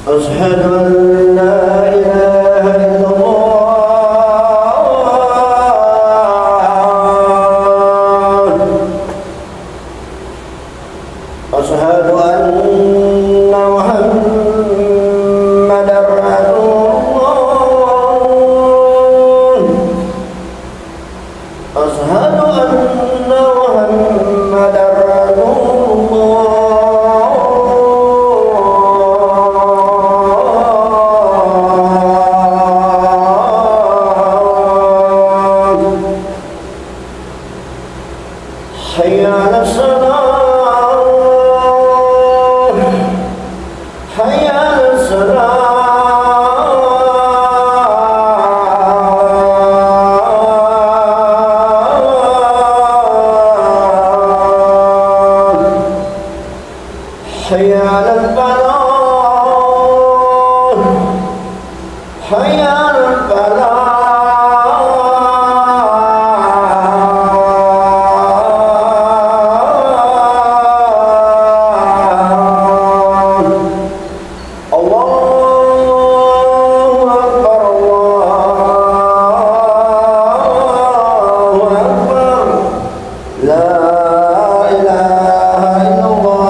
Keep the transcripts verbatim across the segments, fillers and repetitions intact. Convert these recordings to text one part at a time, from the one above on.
أشهد أن لا إله إلا الله. أشهد أن محمدا رسول الله. أشهد أن محمدا رسول الله. حي على الصلاة. حي على الصلاة. حي على الفلاح. حي على الفلاح. الله أكبر، الله أكبر. لا إله إلا الله.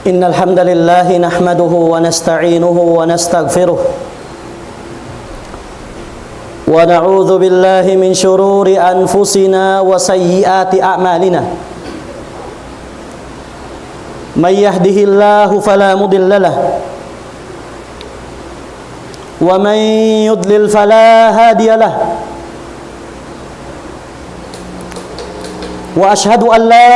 إن الحمد لله نحمده ونستعينه ونستغفره، ونعوذ بالله من شرور أنفسنا وسيئات أعمالنا. من يهده الله فلا مضل له، ومن يضلل فلا هادي له. وأشهد أن لا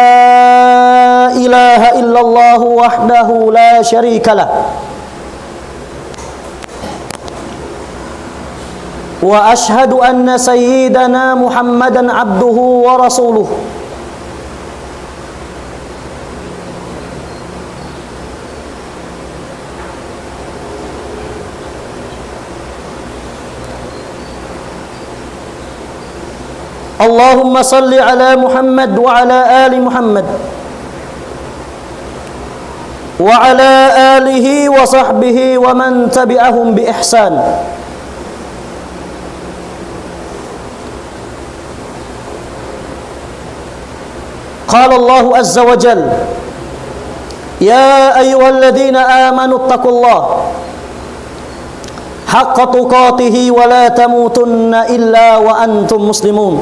إله إلا الله وحده لا شريك له، وأشهد أن سيدنا محمدا عبده ورسوله. اللهم صل على محمد وعلى آل محمد وعلى آله وصحبه ومن تبعهم بإحسان. قال الله عز وجل: يا أيها الذين آمنوا اتقوا الله حق تقاته ولا تموتن إلا وأنتم مسلمون.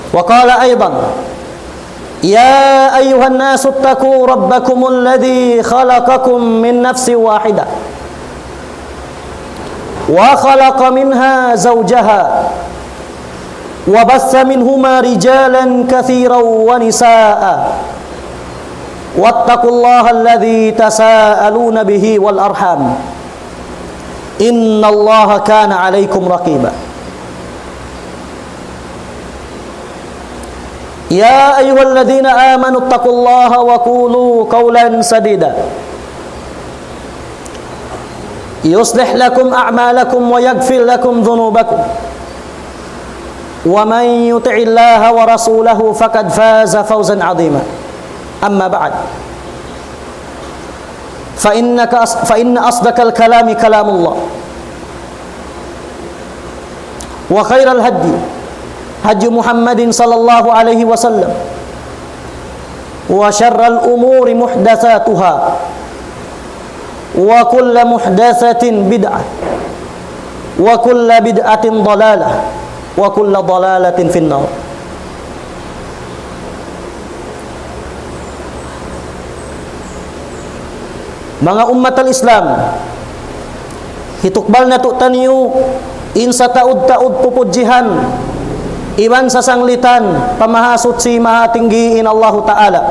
وقال أيضا: يا أيها الناس اتقوا ربكم الذي خلقكم من نفس واحدة وخلق منها زوجها وبث منهما رجالا كثيرا ونساء واتقوا الله الذي تساءلون به والأرحام إن الله كان عليكم رقيبا. يا أيها الذين آمنوا اتقوا الله وقولوا قولا سديدا يصلح لكم أعمالكم ويغفر لكم ذنوبكم ومن يطع الله ورسوله فقد فاز فوزا عظيما. أما بعد، فإنك أص-، فإن أصدق الكلام كلام الله، وخير الهدي هدي محمد صلى الله عليه وسلم، وشر الأمور محدثاتها، وكل محدثة بدعة، وكل بدعة ضلالة، وكل ضلالة في النار. Manga ummat al-Islam, hitukbal natu' taniyu in sataud-taud pupudjihan iban sasanglitan pa Mahasuchi Mahatinggi in Allahu Ta'ala.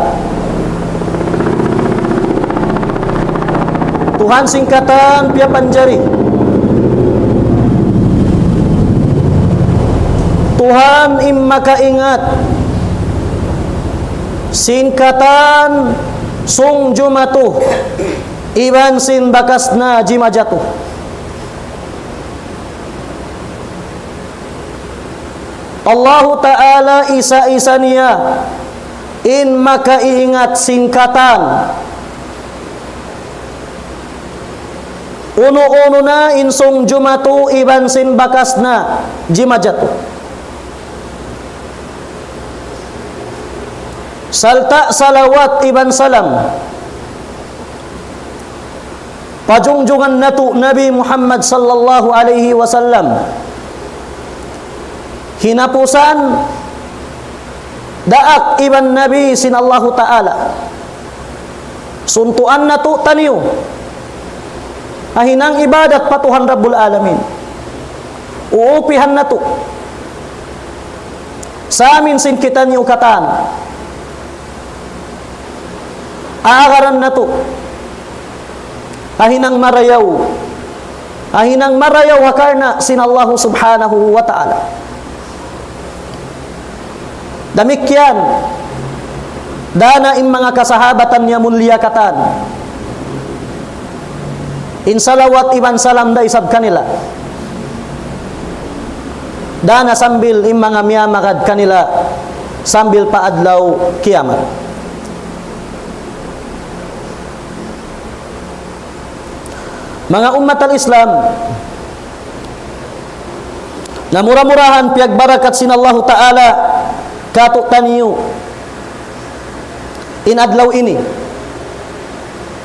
Tuhan sin katan piyapanjari. in makaingat sin katan sung jumatu iban sin bakas na jimajatu. Allahu Ta'ala isa-isa niya in makaingat sin katan. Unu-unu na in sung jumatu iban sin bakas na jimajatu. Sarta' salawat iban salam pa junjungan natu' Nabi Muhammad sallallahu alayhi wasallam. Hinapusan daak iban nabi sin Allahu Ta'ala. Suntuan natu' taniyu ha hinang ibadat pa Tuhan Rabbul Alamin. Uupihan natu' sa amin sin kitaniyu katan. Aagaran natu' ha hinang marayaw, ha hinang marayaw ha karna' sin Allahu Subhanahu wa Ta'ala. Damikkiyan da na in manga kasahabatan niya mulia katan. In salawat iban salam da isab kanila. Da na sambil in manga miyamagad kanila sambil pa adlaw kiyamat. Manga ummat al-Islam, na mura-murahan piyagbarakat sin Allahu Ta'ala katu'taniyu in adlaw ini.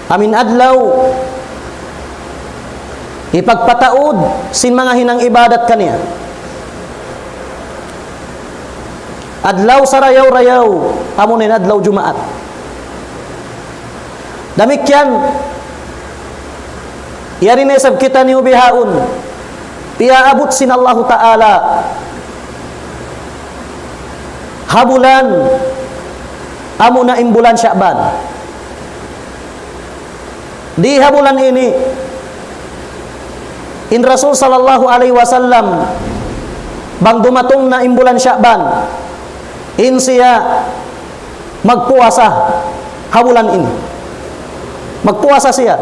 Amu in adlaw hipagpataud sin manga hinang ibadat kaniya. Adlaw sarayaw-rayaw, amu na in adlaw Jumaat. Damikkiyan, yari na isab kitaniyu bihaun, piyaabut sin Allahu Ta'ala ha bulan, amu na in bulan Sha'ban. Di ha bulan ini, in Rasul sallallahu alayhi wasallam, bang dumatung na in bulan Sha'ban, in siya magpuasa ha bulan ini. Magpuasa siya.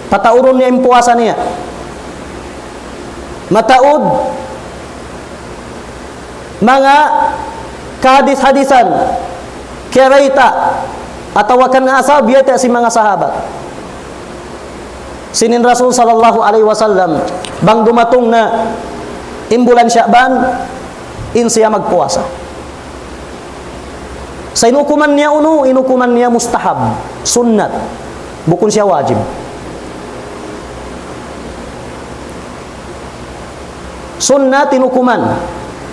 Pataurun niya in puasa niya. Mataud manga kahadis-hadisan, kiyabayta', atawa kan asal biyayta' sin manga sahabat. Sin in Rasul sallallahu alayhi wasallam, bang dumatung na in bulan Sha'ban, in siya magpuasa. Sa' in hukuman niya unu, in hukuman niya mustahab, sunnat, bukun siya wajib. Sunnat in hukuman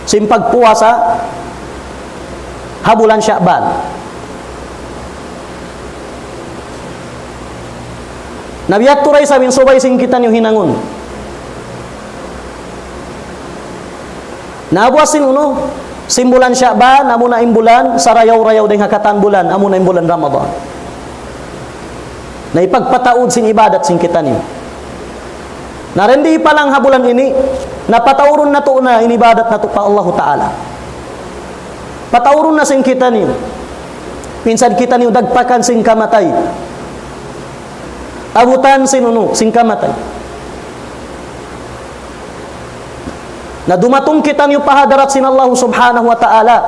sin pagpuasa ha bulan Sha'ban. Na biya' tuud da isab in subay sin kitaniyu hinangun. Na buas sin unu, sin bulan Sha'ban, amu na in bulan sarayaw-rayaw dayn ha katan bulan, amu na in bulan Ramadan. Na hipagpataud sin ibadat sin kitaniyu. Na dayn di pa lang ha bulan ini, na pataurun natu' na in ibadat natu' pa Allahu Ta'ala. Pataurun na sin kitaniyu. Minsan kitaniyu dagpakan sin kamatay. Abutan sin unu, sin kamatay. Na dumatung kitaniyu pa hadarat sin Allahu Subhanahu wa Ta'ala.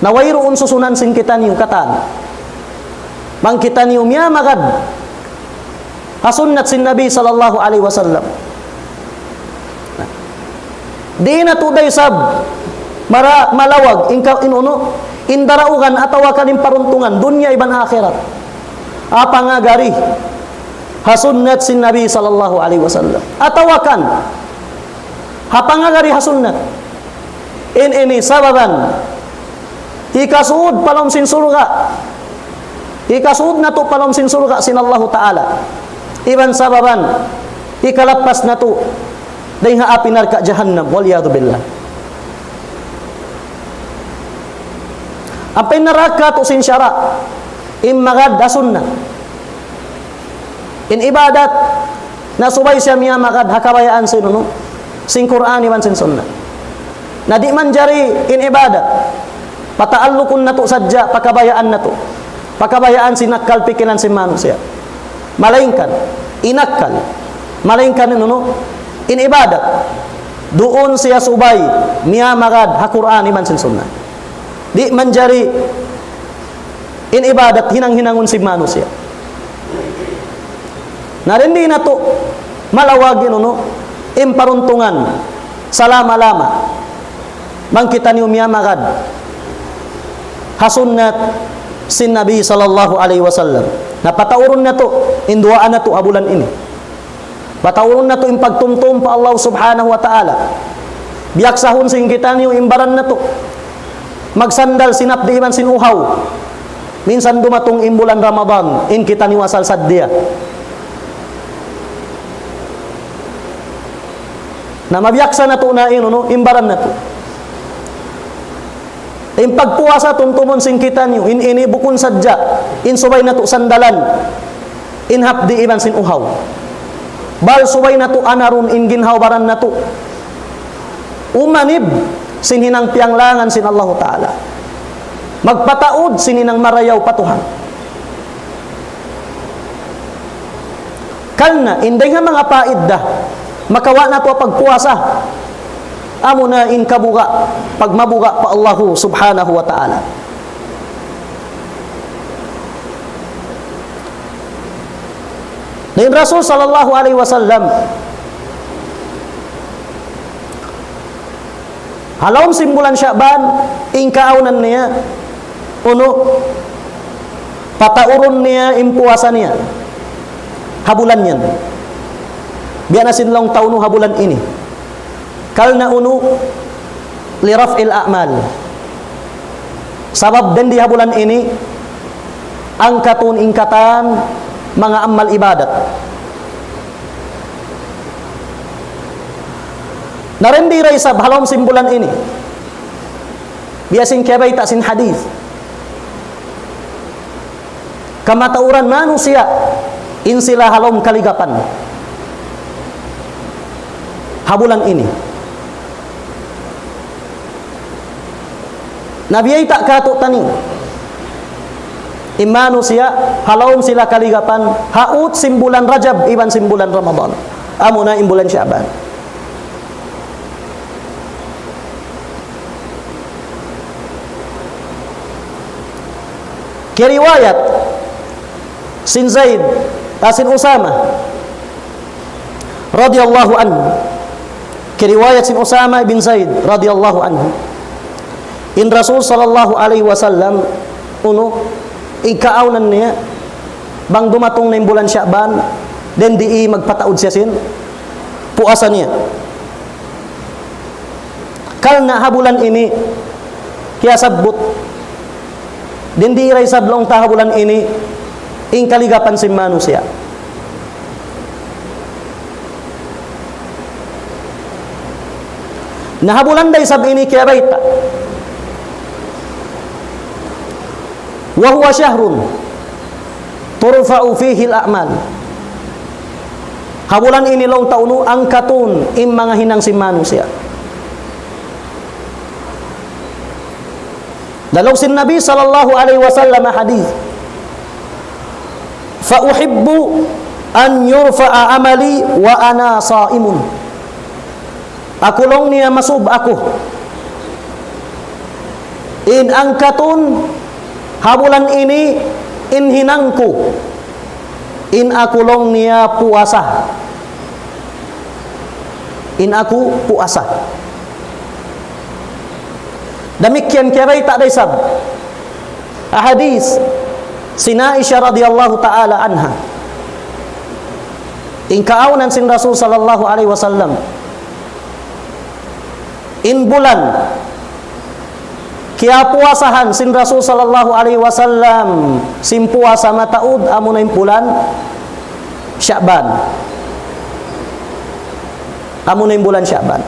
Na wayruun susunan sin kitaniyu katan. Bang kitaniyu miyamagad ha sunnat sin Nabi sallallahu alayhi wasallam. Di' na tuud da isab mara-, malawag in ka-, in unu, in daraugan atawa kan in paruntungan, dunya iban akhirat. Ha pangagari ha sunnat sin Nabi sallallahu alayhi wasallam. Atawa kan ha pangagari ha sunnat. In ini sababan hikasud pa lawm sin surga'. Hikasud natu' pa lawm sin surga' sin Allahu Ta'ala. Iban sababan hikalappas natu' dayn ha api narka' jahannam. Wal iyadhu billah. Ampa in naraka' tuud sin sara', in magad ha sunnat. In ibadat, na subay siya miyamagad ha kabayaan sin unu, sin Qur'an iban sin Sunnah. Na di' manjari in ibadat pataallukun natu' sadja pa kabayaan natu', pa kabayaan sin akkal pikilan sin manusiya'. Malaingkan in akkal, malaingkan in unu, in ibadat, duun siya subay miyamagad ha Qur'an iban sin Sunnah. Di' manjari in ibadat hinang-hinangun sin manusiya'. Na dayn di natu' malawag in unu, in paruntungan salama-lama bang kitaniyu miyamagad ha sunnat sin Nabi sallallahu alayhi wasallam. Na pataurun natu' in duwaa natu' ha bulan ini. Pataurun natu' in pagtumtum pa Allah Subhanahu wa Ta'ala. Biyaksahun sin kitaniyu in baran natu' magsandal sin hapdi' iban sin uhaw. Minsan dumatung in bulan Ramadan, in kitaniyu asal sadja. Na mabiyaksa natu' na in unu, in baran natu'. In pagpuasa tumtumun sin kitaniyu, in ini bukun sadja in subay natu' sandalan in hapdi' iban sin uhaw. Bal subay natu' anarun in ginhawa-baran natu'. Umanib sin hinang piyanglangan sin Allahu Ta'ala. Magpataud sin hinang marayaw pa Tuhan. Karna' in dayng ha manga paidda makawa' natu' ha pagpuasa, amuna in kabuga', pagmabuga' pa Allahu Subhanahu wa Ta'ala. Na in Rasul sallallahu alayhi wasallam, ha lawm sin bulan Sha'ban, in kaawnan niya, unu, pataurun niya in puasa niya ha bulan yan. Biya' na sin laung ta unu ha bulan ini. Karna' unu, لرفع الأعمال. Sabab dayn di ha bulan ini, angkatun in katan manga amal ibadat. Na dayn di da isab ha lawm sin bulan ini. Biya' sin kiyabayta' sin hadith. Kamatauran manusiya' in sila ha lawm kaligapan ha bulan ini. Na biyayta' kātu'niyu, in manusiya' ha lawm sila kaligapan ha ut sin bulan Rajab iban sin bulan Ramadan. Amuna in bulan Sha'ban. Kiyariwayat sin Zaid, ah, sin Usama radiyallahu anhu. Kiyariwayat sin Usama bin Zaid radiyallahu anhu. In Rasul sallallahu alayhi wasallam, unu, in kaawnan niya, bang dumatung na in bulan Sha'ban, dayn di magpataud siya sin puasa niya. Karna' ha bulan ini, kiyasabbut. Dayn di da isab laung ta ha bulan ini, in kaligapan sin manusiya'. Na ha bulan da isab ini kiyabayta'. وهو شهر ترفع فيه الأعمال. Ha bulan ini laung ta unu angkatun in manga hinang sin manusiya'. Laung sin Nabi sallallahu alayhi wasallam hadith, فأحب أن يرفع عملي وأنا صائم. Aku laung niya masub aku in angkatun ha bulan ini in hinang ku, in aku laung niya puasa. In aku puasa. Damikkiyan kiyabayta' da isab ha hadith sin Aisha radiyallahu ta'ala anha. In kaawnan sin Rasul sallallahu alayhi wasallam, in bulan kiyapuasahan sin Rasul sallallahu alayhi wasallam sin puasa mataud, amuna in bulan Sha'ban. Amuna in bulan Sha'ban.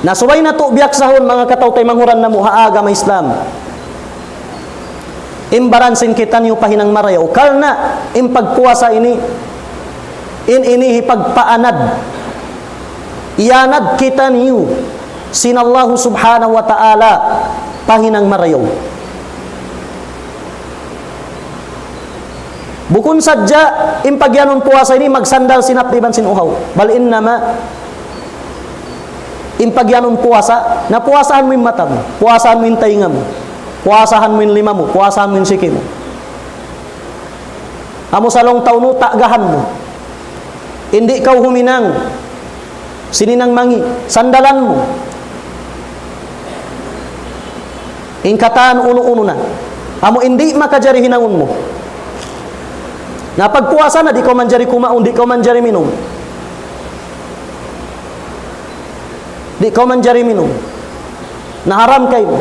Na subay natu' biyaksahun manga kataw-taymanghuran namu' ha agama Islam. In baran sin kitaniyu pa hinang marayaw. Karna' in pagpuasa ini, In ini hipagpaanad. Iyanad kitaniyu sin Allahu Subhanahu wa Ta'ala pa hinang marayaw. Bukun sadja in pagiyanun puasa ini magsandal sin hapdi' iban sin uhaw. Bal innama in pagiyanun puasa, na puasahan mu in mata mu, puasahan mu in taynga mu, puasahan mu in lima mu, puasahan mu in siki mu. Amu sa laung ta unu, tagahan mu. Di' kaw huminang sin hinang mangi', sandalan mu. In katan unu-unu na. Amu in di' makajari hinangun mu. Na pagpuasa na, di' kaw manjari kumaun, di' kaw manjari minum. Di' kaw manjari minum. Na haram kaymu.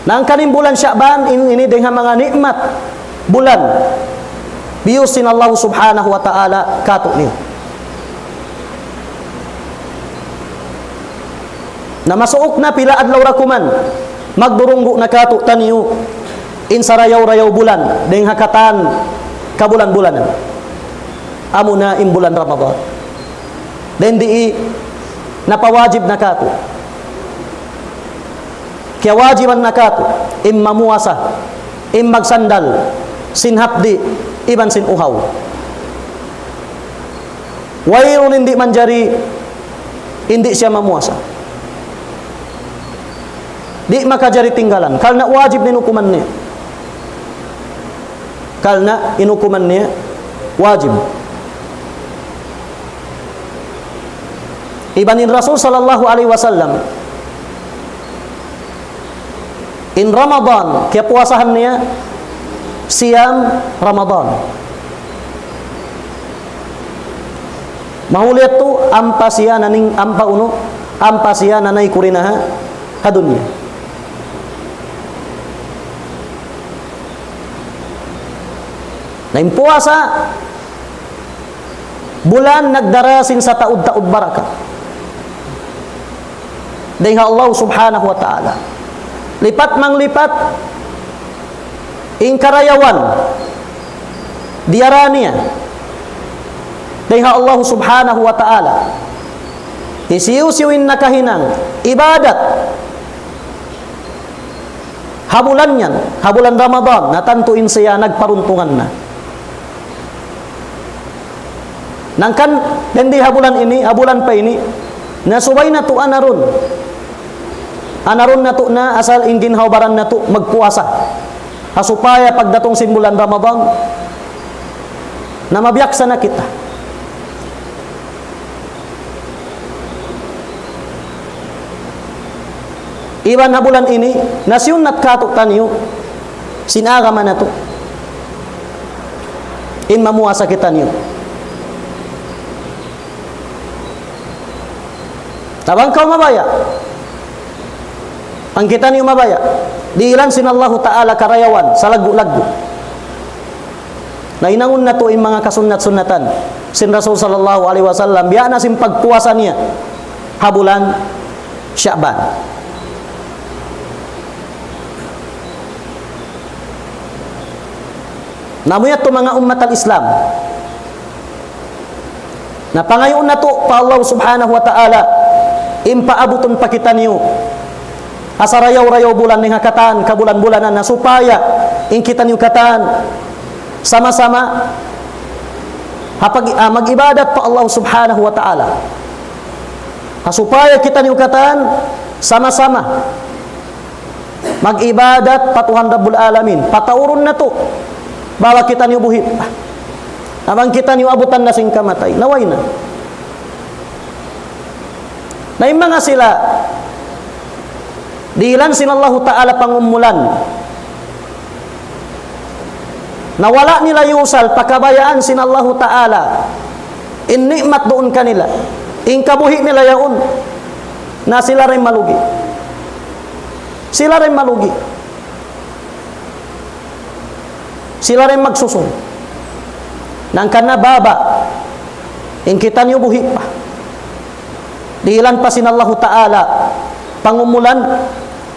Na hangkan in bulan Sha'ban, in, ini dayn ha manga ni'mat bulan biyus sin Allah Subhanahu wa Ta'ala kātu'niyu. Na masuuk na pila adlaw da kuman, magdurunggu' na kātu'niyu in sarayaw-rayaw bulan dayn ha katan kabulan-bulanan. Amuna in bulan Ramadan. Dayn di napawajib na kātu'. Kiyawajiban na kātu' in mamuasa, in magsandal sin hapdi' iban sin uhaw. Wayruun in di' manjari in di' siya mamuasa. Di' makajari tinggalan. Karna' wajib in hukuman niya. Karna' in hukuman niya wajib. Iban in Rasul sallallahu alayhi wasallam, in Ramadan, kiyapuasahan niya, siyam Ramadan. Mahuli yadtu, ampa siya naning, ampa unu, ampa siya nanay kurinaha ha dunya. Na in puasa, bulan nagdara sin sataud-taud barakat dayn ha Allah Subhanahu wa Ta'ala. Lipat manglipat in karayawan diyara niya dayn ha Allah Subhanahu wa Ta'ala. Hisiyu-siyu in nakahinang ibadat ha bulan yan, ha bulan Ramadan, na tantu in siya nagparuntungan na. Na hangkan, dayn di ha bulan ini, ha bulan pa ini, na subay natu' anarun. Anarun natu' na asal in ginhawa-baran natu' magpuasa. Ha supaya pagdatung sin bulan Ramadan, na mabiyaksa na kita. Iban ha bulan ini, na siyunnat kātu'niyu sin agama natu'. In mamuasa kitaniyu. Na bang kaw mabaya', bang kitaniyu mabaya', dihilan sin Allahu Ta'ala karayawan, salaggu'-laggu'. Na hinangun natu' in manga kasunnat-sunnatan sin Rasul sallallahu alayhi wasallam, biya' na sin pagpuasa niya ha bulan Sha'ban. Na amu yadtu manga ummat al-Islam. Na pangayuun natu' pa Allah Subhanahu wa Ta'ala, in paabutun pa kitaniyu ha sarayaw-rayaw bulan dayn ha katan kabulan-bulanan, na supaya in kitaniyu katan sama-sama ha pag-, ah, mag-ibadat pa Allah Subhanahu wa Ta'ala. Ha supaya kitaniyu katan sama-sama mag-ibadat pa Tuhan Rabbul Alamin. Pataurun natu'. Bang kitaniyu buhi' pa. Na bang kitaniyu abutan na sin kamatay, na way na. Na in manga sila, dihilan sin Allahu Ta'ala pangumulan. Na wala' nila iyusal pa kabayaan sin Allahu Ta'ala in ni'mat duun kanila, in kabuhi' nila yaun, na sila da in malugi'. Sila da in malugi'. Sila da in magsusung. Na hangkan na baba', in kitaniyu buhi' pa. Dihilan pa sin Allahu Ta'ala pangumulan,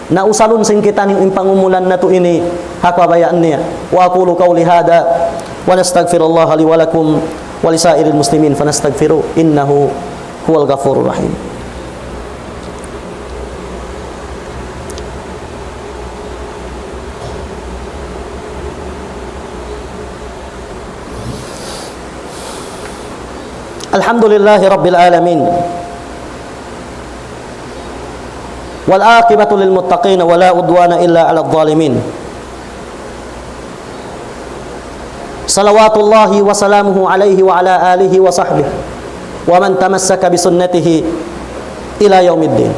Na usalun sin kitaniyu in pangumulan natu' ini ha kabayaan niya. وأقول قولي هذا وأستغفر الله لي ولكم ولسائر المسلمين فاستغفروه إنه هو الغفور الرحيم. الحمد لله رب العالمين. والعاقبة للمتقين ولا عدوان إلا على الظالمين. صلوات الله وسلامه عليه وعلى آله وصحبه ومن تمسك بسنته إلى يوم الدين.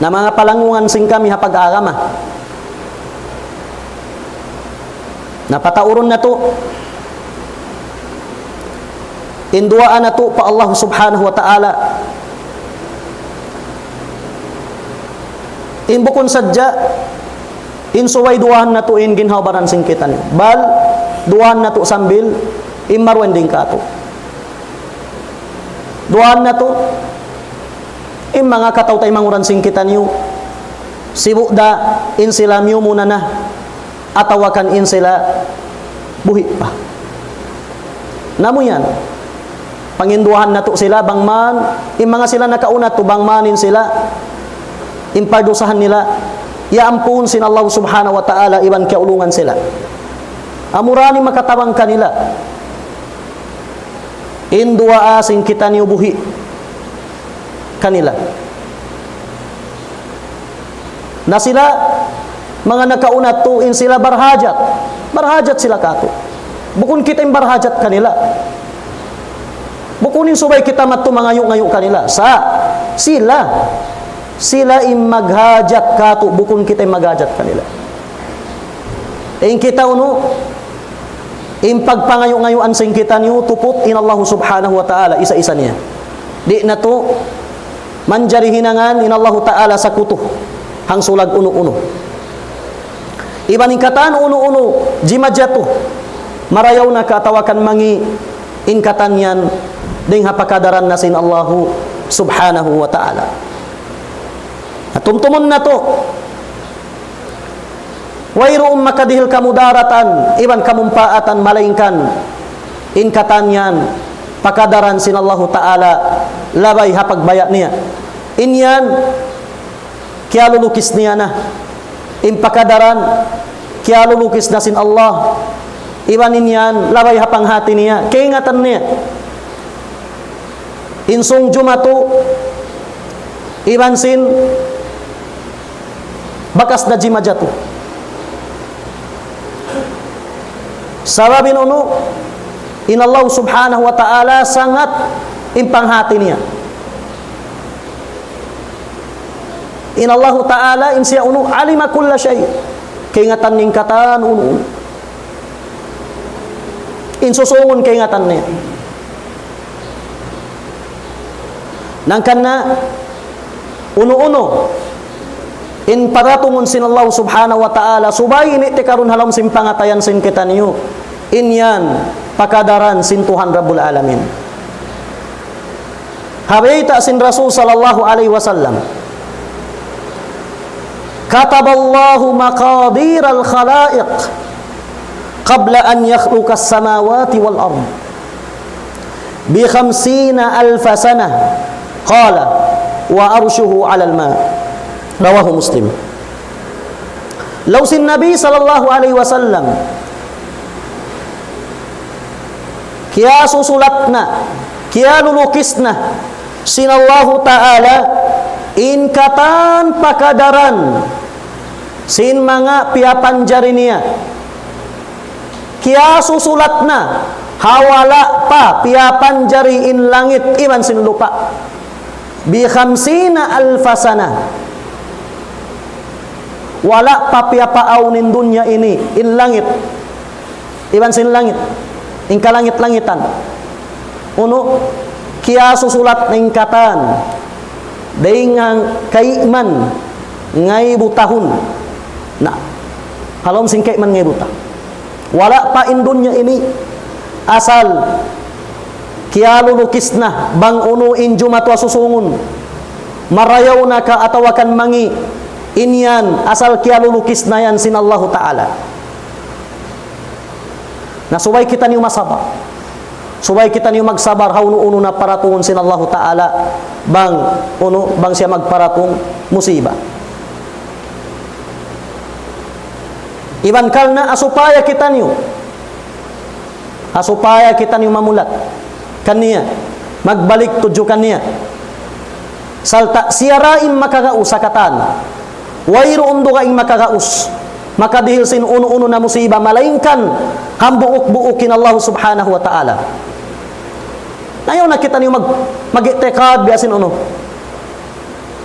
Na manga palangungan sin kami ha pag-agama. Na pataurun natu' in duwaa natu' pa Allah Subhanahu wa Ta'ala. In bukun sadja, in subay duwaahan natu' in ginhawa-baran sin kitaniyu. Bal, duwaahan natu' sambil in maruwending katu'. Duwaahan natu' in manga kataw-taymanghuran sin kitaniyu. Sibu' da in sila miyumuna na atawa kan in sila buhi' pa. Na amu yan, panginduwaahan natu' sila bang man, in manga sila nakauna tu bang man in sila, in pardusahan nila, iyaampun sin Allah Subhanahu wa Ta'ala iban kiyaulungan sila. Amura in makatabang kanila in duwaa sin kitaniyu buhi' kanila. Na sila, manga nakauna tu, in sila barhajat. Barhajat sila katu'. Bukun kita in barhajat kanila. Bukun in subay kita madtu mangayu'-ngayu' kanila. Sa', sila. Sila in maghajat katu', bukun kita in maghajat kanila. In kita unu, in pagpangayu'-ngayuan sin kitaniyu tuput in Allah Subhanahu wa Ta'ala, isa-isa niya. Di' natu' manjari hinangan in Allahu Ta'ala sakutu, hangsulag unu-unu. Iban in katan unu-unu, jimajatu, marayaw na ka atawa kan mangi', in katan yan, dayng ha pakadaran na sin Allahu Subhanahu wa Ta'ala. Tumtumun natu', wayruun makadihil kamudaratan, iban kamumpaatan, malaingkan in katan yan, pakadaran sin Allahu Ta'ala, labay ha pagbaya' niya. In yan, kiyalulukis niya na. In pakadaran, kiyalulukis na sin Allah. Iban in yan, labay ha panghati niya, kaingatan niya. In sung jumatu, iban sin bakas na jimajatu. Sabab in unu, in Allah Subhanahu wa Ta'ala sangat in panghati niya. In Allahu Ta'ala, in siya unu, alima kulla shay'. Kaingatan niya in katan unu-unu. In susungun kaingatan niya. Hangkan na, unu-unu in paratungun sin Allah Subhanahu wa Ta'ala, subay ini tikarun ha lawm sin pangatayan sin kitaniyu. In yan, pakadaran sin Tuhan Rabbul Alamin. Ha bayta' sin Rasul sallallahu alayhi wasallam, كتب الله مقادير الخلائق قبل أن يخلق السماوات والأرض بخمسين ألف سنة، قال: وعرشه على الماء. رواه مسلم. Laung sin Nabi sallallahu alayhi wasallam, kiyasusulat na, kiyalulukis na sin Allahu Ta'ala in katan pakadaran sin manga piyapanjari niya. Kiyasusulat na, ha wala' pa piyapanjari in langit iban sin lupa'. بخمسين ألف سنة. Wala' pa piyapaawn in dunya ini, in langit. Iban sin langit. In kalangit-langitan. Unu, kiyasusulat na in katan. Dayng ha kaiman ngaibu tahun. Na, ha lawm sin kaiman ngaibu tahun. Wala' pa in dunya ini asal kiyalulukis na bang unu in jumatu ha susungun. Marayaw na ka atawa kan mangi'. In yan, asal kiyalulukis na yan sin Allahu Ta'ala. Na subay kitaniyu masabar. Subay kitaniyu magsabar, ha unu-unu na paratungun sin Allahu Ta'ala, bang, unu, bang siya magparatung musiba. Iban karna' supaya kitaniyu, ha supaya kitaniyu mamulat kaniya, magbalik tudju kaniya. Sarta' siya ra in makagaus ha katan. Wayruun dugaing makagaus, makadihil sin unu-unu na musiba, malaingkan hambuuk-buuk in Allah Subhanahu wa Ta'ala. Ayaw na kitaniyu mag-, mag-i'tikad biya' sin unu.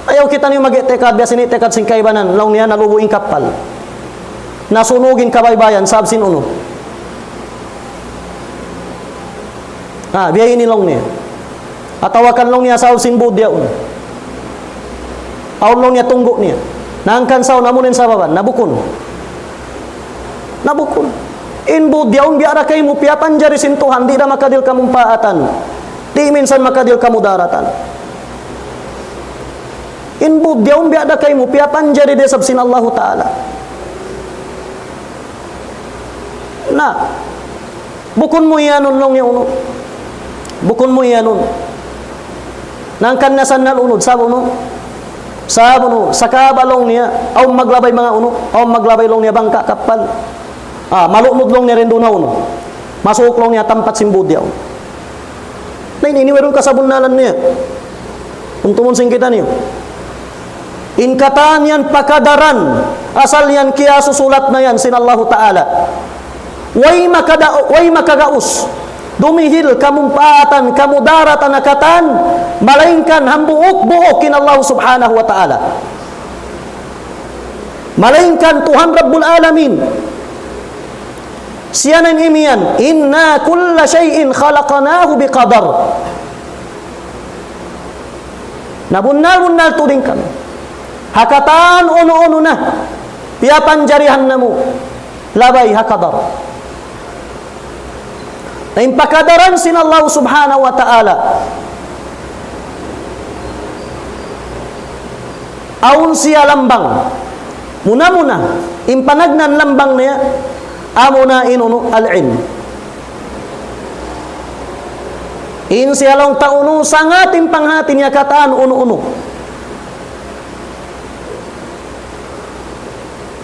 Ayaw kitaniyu mag-i'tikad biya' sin i'tikad sin kaibanan, laung niya nalubu' in kappal. Nasunug in kabaybayan, sabab sin unu. Ah, biya' ini laung niya. Atawa kan laung niya sabab sin būd yaun. Awn laung niya tunggu' niya. Na hangkan sa' namunin sababan, na bukun. Na bukun. In būd yaun biya' da kaymu piyapanjari sin Tuhan, di' da makadihil kamumpaatan. Di' minsan makadihil kamudaratan. In būd yaun biya' da kaymu piyapanjari da isab sin Allahu Ta'ala. Na, bukun mu iyanun laung niya unu. Bukun mu iyanun. Na hangkan na sannal unud, sabab unu. Sabab unu, sakaba laung niya, awn maglabay manga unu, awn maglabay laung niya bangka' kappal. Ah, malunud laung niya rindu na unu. Masuuk laung niya tampat sin būd yaun. Na ini, ini wayruun kasabunnalan niya. Untumun sin kitaniyu. In katan yan pakadaran, asal yan kiyasusulat na yan sin Allahu Ta'ala. Way makada-, way makagaus dumihil kamumpaatan, kamudaratan ha katan, malaingkan hambuuk-buuk in Allah Subhanahu wa Ta'ala. Malaingkan Tuhan Rabbul Alamin. Siya na in imiyan, إنا كل شيء خلقناه بقدر. Na bunnal-bunnal tuud in kami. Ha katan unu-unu na piyapanjarihan namu', labay ha kadar. Na in pakadaran sin Allah Subhanahu wa Ta'ala, awn siya lambang. Muna-muna, in panagnaan lambang niya, amuna in unu, al-ilm. In siya laung ta unu, sangat in panghati niya katan unu-unu.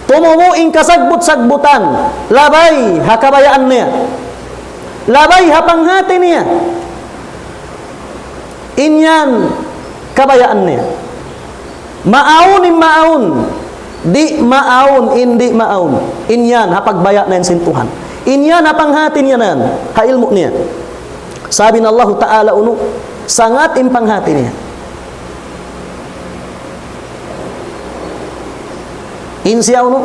Tumubu' in kasagbut-sagbutan, labay ha kabayaan niya. Labay ha panghati niya. In yan kabayaan niya. Maawn in maawn, di' maawn in di' maawn. In yan ha pagbaya' na yan sin Tuhan. In yan ha panghati niya na yan, ha ilmu' niya. Sabab in Allahu Ta'ala unu, sangat in panghati niya. In siya unu,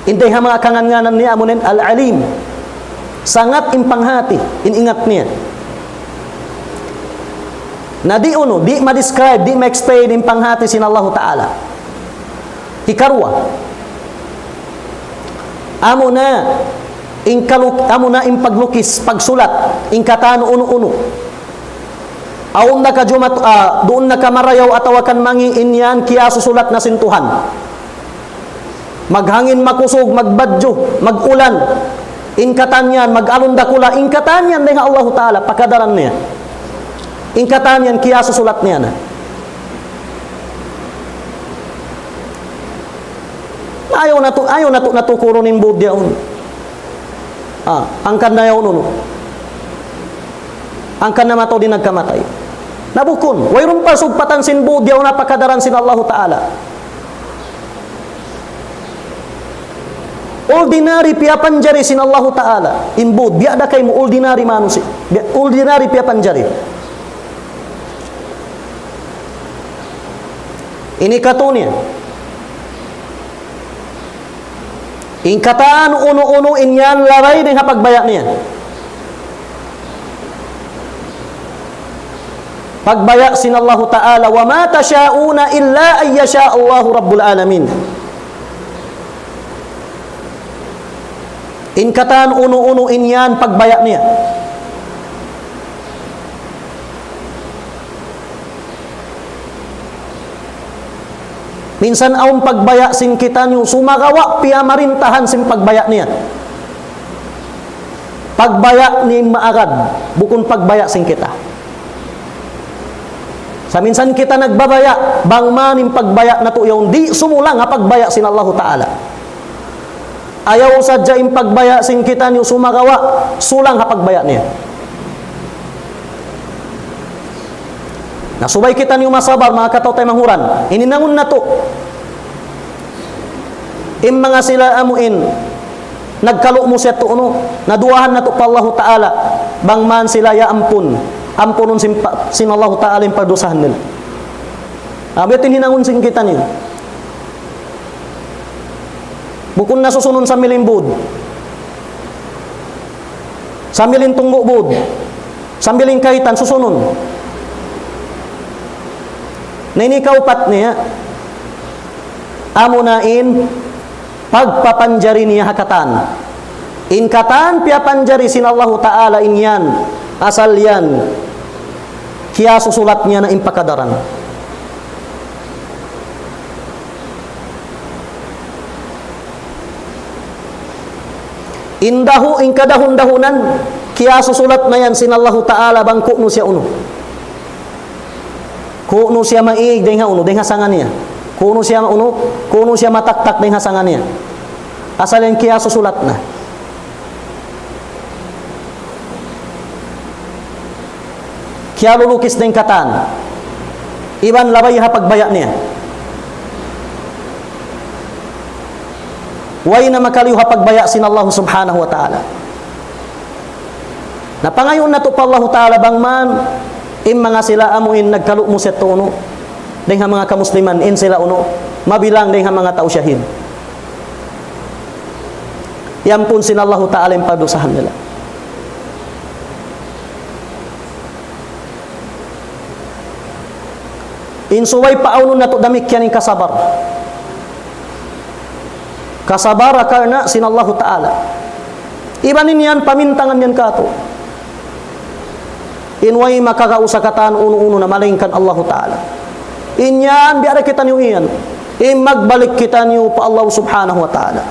in dayn ha manga kangan-nganan niya, amu in Al-Alim. Sangat in panghati, in ingat niya. Na di' unu, di' ma-describe, di' ma-explain in panghati sin Allahu Ta'ala. Hikaruwa, amuna in kaluk-, amuna in paglukis, pagsulat, in katan unu-unu. Awn na ka jumat-, ah, duun na ka marayaw atawa kan mangi', in yan kiyasusulat na sin Tuhan. Maghangin, makusug, magbadju', mag-ulan. In katan yan, mag-alun dakula', in katan yan dayn ha Allahu Ta'ala, pakadaran niya. In katan yan, kiyasusulat niya na. Ayaw natu', ayaw natu', natukurun in būd yaun. Ah, hangkan na yaun unu. Hangkan na mataud in nagkamatay. Na bukun, wayruun pa sugpatan sin būd yaun ha pakadaran sin Allahu Ta'ala. Ordinary piyapanjari sin Allahu Ta'ala. In būd, biya' da kaymu ordinary manusiya'. Biya', ordinary piyapanjari. Ini katu' niya. In katan unu-unu in yan labay dayn ha pagbaya' niya. Pagbaya' sin Allahu Ta'ala, وما تشاءون إلا أن يشاء الله رب العالمين. In katan unu-unu in yan pagbaya' niya. Minsan awn pagbaya' sin kitaniyu sumagawa' piyamarintahan sin pagbaya' niya. Pagbaya' niya in maagad, bukun pagbaya' sin kita. Sa' minsan kita nagbabaya', bang man in pagbaya' natu' yaun di' sumulang ha pagbaya' sin Allahu Ta'ala. Ayaw sadja in pagbaya' sin kitaniyu sumagawa', sulang ha pagbaya' niya. Na subay kitaniyu masabar, manga kataw-taymanghuran. Ini hinangun natu'. In manga sila amu in nagkalu' mu siya tuunu, naduwaahan natu' pa Allahu Ta'ala, bang man sila yaampun, ampunun sin pa-, sin Allahu Ta'ala in pagdusahan nila. Amu yadtu in hinangun sin kitaniyu. Bukun na susunun sambil in bud. Sambil in tunggu' bud. Sambil in kaitan susunun. Na ini kaupat niya. Amuna in pagpapanjari niya ha katan. In katan piyapanjari sin Allahu Ta'ala in yan. Asal yan. Kiyasusulat niya na in pakadaran. In dahu-, in kadahun-dahunan, kiyasusulat na yan sin Allahu Ta'ala bang ku'nu siya unu. Ku'nu siya maig dayn ha unu, dayn ha sanga niya. Ku'nu siya unu, ku'nu siya mataktak dayn ha sanga niya. Asal yan kiyasusulat na. Kiyalulukis dayn katan. Iban labay ha pagbaya' niya. Way na makaliyu ha pagbaya' sin Allah Subhanahu wa Ta'ala. Na pangayuun natu' pa Allahu Ta'ala bang man in manga sila amu in nagkalu' mu siya tuunu. Dayn ha manga kamusliman in sila unu. Mabilang dayn ha manga tau shahid. Iyampun sin Allahu Ta'ala in pagdusahan nila. In subay paawnun natu' damikkiyan in kasabar. Kasabar karna' sin Allahu Ta'ala. Iban in yan pamintangan yan katu'. In way makakausa katan unu-unu na malaingkan Allahu Ta'ala. In yan biya' da kitaniyu iyan. In magbalik kitaniyu pa Allah Subhanahu wa Ta'ala.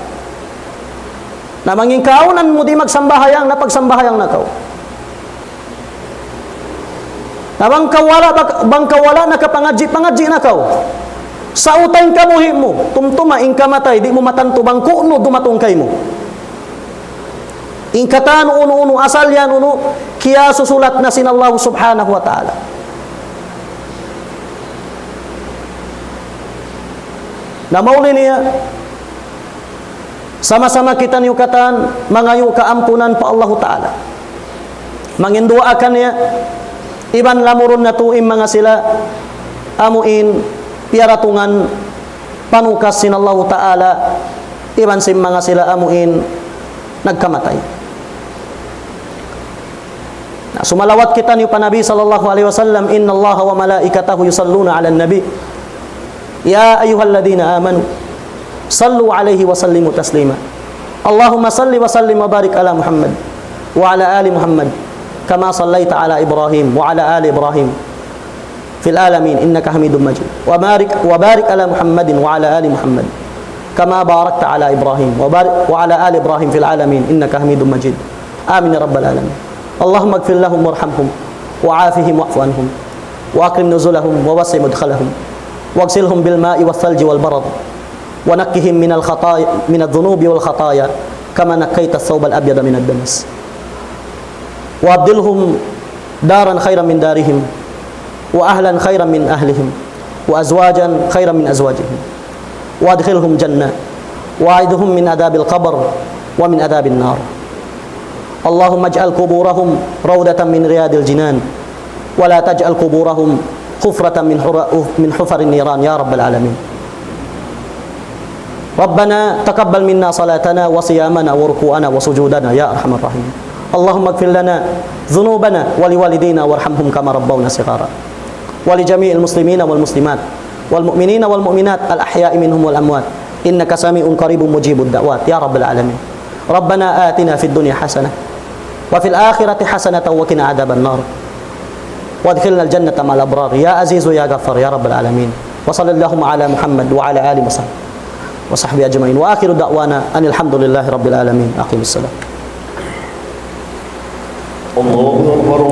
Na bang in kaawnan mu di' magsambahayang, na pagsambahayang na kaw. Na bang kaw wala', bang kaw wala' nakapangadji', pangadji' na kaw. Sa' uta' in kabuhi' mu, tumtuma in kamatay, di' mu matantu bang ku'nu dumatung kaymu. In katan unu-unu, asal yan unu, kiyasusulat na sin Allah Subhanahu wa Ta'ala. Na mauli niya, sama-sama kitaniyu katan mangayu' kaampunan pa Allahu Ta'ala. Manginduwaa kaniya, iban lamurun natu' in manga sila amu in piyaratungan panukas sin Allahu Ta'ala, iban sin manga sila amu in nagkamatay. Na, sumalawat kitaniyu pa Nabi sallallahu alayhi wasallam, إن الله وملائكته يصلون على النبي يا أيها الذين آمنوا صلوا عليه وسلموا تسليما. اللهم صل وسلم وبارك على محمد وعلى آل محمد كما صليت على إبراهيم وعلى آل إبراهيم في العالمين إنك حميد مجيد. وبارك، وبارك على محمد وعلى آل محمد كما باركت على إبراهيم وبارك، وعلى آل إبراهيم في العالمين إنك حميد مجيد. آمين يا رب العالمين. اللهم اغفر لهم وارحمهم وعافهم واعف عنهم وأكرم نزلهم ووسع مدخلهم واغسلهم بالماء والثلج والبرد ونقهم من الخطايا، من الذنوب والخطايا كما نقيت الثوب الأبيض من الدنس. وأبدلهم دارا خيرا من دارهم، وأهلا خيرا من أهلهم، وأزواجا خيرا من أزواجهم، وأدخلهم الجنة، وأعذهم من عذاب القبر ومن عذاب النار. اللهم اجعل قبورهم روضة من رياض الجنان، ولا تجعل قبورهم حفرة من حر-، من حفر النيران يا رب العالمين. ربنا تقبل منا صلاتنا وصيامنا وركوعنا وسجودنا يا أرحم الراحمين. اللهم اغفر لنا ذنوبنا ولوالدينا وارحمهم كما ربونا صغارا. ولجميع المسلمين والمسلمات والمؤمنين والمؤمنات الأحياء منهم والأموات إنك سميع قريب مجيب الدعوات يا رب العالمين. ربنا آتنا في الدنيا حسنة وفي الآخرة حسنة وقنا عذاب النار. وأدخلنا الجنة مع الأبرار يا عزيز يا غفار يا رب العالمين. وصلى اللهم على محمد وعلى آله وصحبه وصحبه أجمعين. وآخر دعوانا أن الحمد لله رب العالمين. أقم الصلاة. الله أكبر.